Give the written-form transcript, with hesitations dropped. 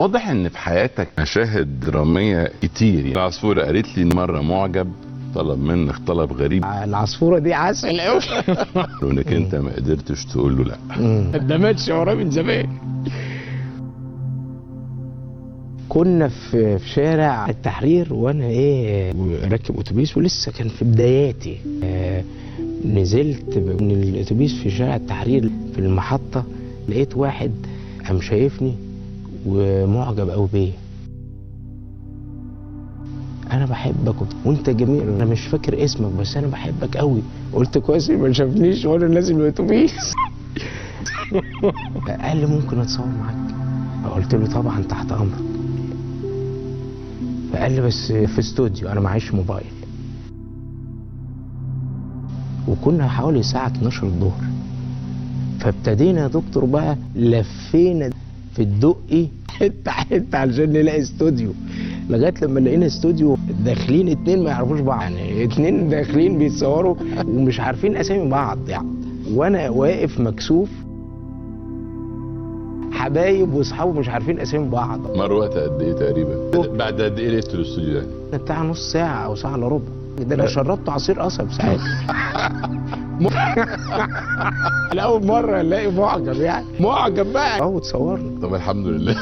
واضح ان في حياتك مشاهد درامية كتير. العصفوره قالت لي مرة معجب طلب منك طلب غريب. العصفوره دي عسل قوي. وانك انت ما قدرتش تقول له لا. ده ماتش وراه من زمان. كنا في شارع التحرير وانا راكب اتوبيس ولسه كان في بداياتي. نزلت من الاتوبيس في شارع التحرير في المحطة، لقيت واحد قام شايفني ومعجب قوي بيا. انا بحبك وانت جميل، انا مش فاكر اسمك بس انا بحبك قوي. قلت كويس ما شافنيش وانا نازل من الاتوبيس. قال لي ممكن اتصور معاك؟ قلت له طبعا تحت امرك. فقال لي بس في استوديو، انا معيش موبايل. وكنا حوالي الساعة 12 الظهر. فابتدينا يا دكتور بقى لفينا في الدقي حتة حتة علشان نلاقي استوديو، لغاية لما لقينا استوديو داخلين اتنين ما يعرفوش بعض، يعني اتنين داخلين بيتصوروا ومش عارفين اسامي بعض يعني. وانا واقف مكسوف، حبايب واصحابه مش عارفين اسامي بعض. مر وقت قد ايه تقريبا؟ بعد قد ايه لقيت الاستوديو ده؟ بتاع نص ساعة او ساعة الا ربع. ده انا شربت عصير قصب ساعتها. لأول مرة الاقي معجب، يعني معجب بقى. اهو اتصورنا. طب الحمد لله.